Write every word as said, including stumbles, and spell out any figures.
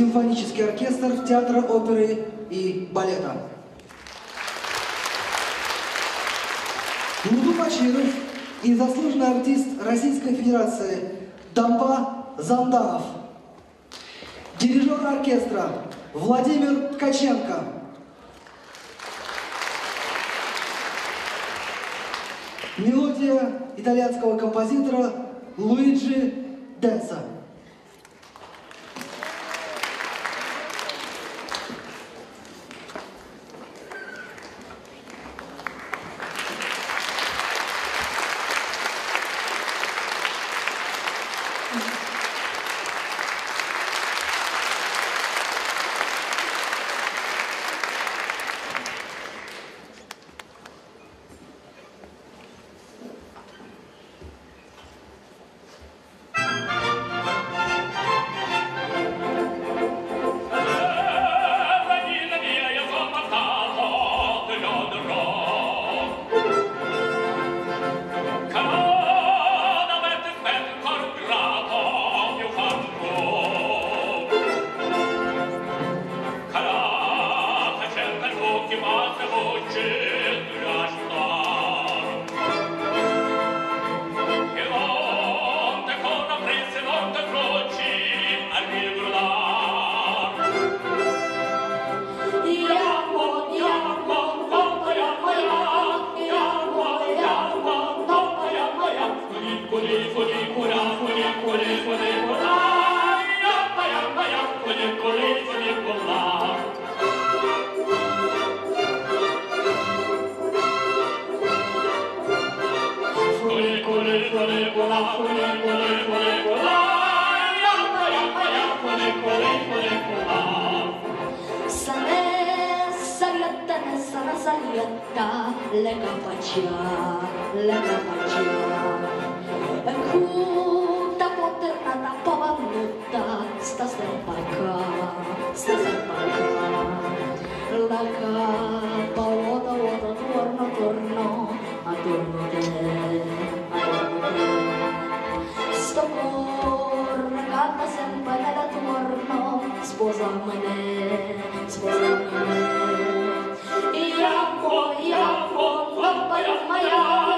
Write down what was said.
Симфонический оркестр театра оперы и балета. Луду Бачиров и заслуженный артист Российской Федерации Дамба Занданов. Дирижёр оркестра Владимир Ткаченко. Мелодия итальянского композитора Луиджи Десса. Сарьяа, сарьяа, сарьяа, сарьяа, лэгэ бажа, лэгэ бажа. Хүтэ бүтэр надаа бабамнуудта, стасар бага, стасар бага. Лага болото, ото турно, турно, а турно дэ, а турно дэ. Стокор гата сэн бэнэдэ турно, споза мэнэ, споза мэнэ. Ямбо, ямбо, лопая моя.